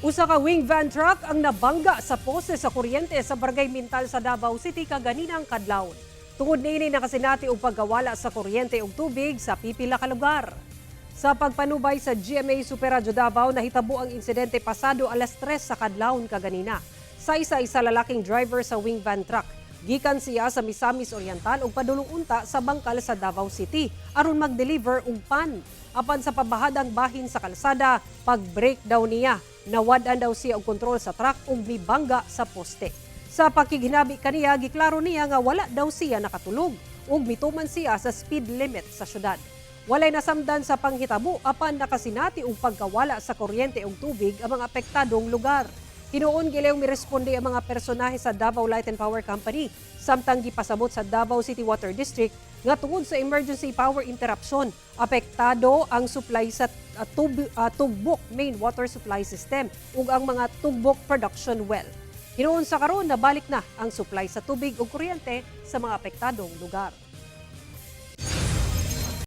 Usa ka wing van truck ang nabangga sa poste sa kuryente sa Barangay Mintal sa Davao City kaganinang kadlawon. Tungod niini, nakasinati og pagkawala sa kuryente ug tubig sa pipila ka lugar. Sa pagpanubay sa GMA Super Radyo Davao, nahitabo ang insidente pasado alas 3 sa kadlawon kaganina. Sa isa-isa lalaking driver sa wing van truck. Gikan siya sa Misamis Oriental ug padulong unta sa Bangkal sa Davao City aron mag-deliver og pan. Apan sa pabahadang bahin sa kalsada, pag-brake daw niya, nawad-an daw siya og kontrol sa truck ug mibangga sa poste. Sa pakighinabi kaniya, giklaro niya nga wala daw siya nakatulog ug mituman siya sa speed limit sa syudad. Walay nasamdan sa panghitabo, apan nakasinati og pagkawala sa kuryente ug tubig ang mga apektadong lugar. Hinuon gilayong miresponde ang mga personahe sa Davao Light and Power Company, samtang gipasabot sa Davao City Water District nga tungod sa emergency power interruption, apektado ang supply sa Tugbok main water supply system ug ang mga Tugbok production well. Hinuon sa karon, nabalik na ang supply sa tubig ug kuryente sa mga apektadong lugar.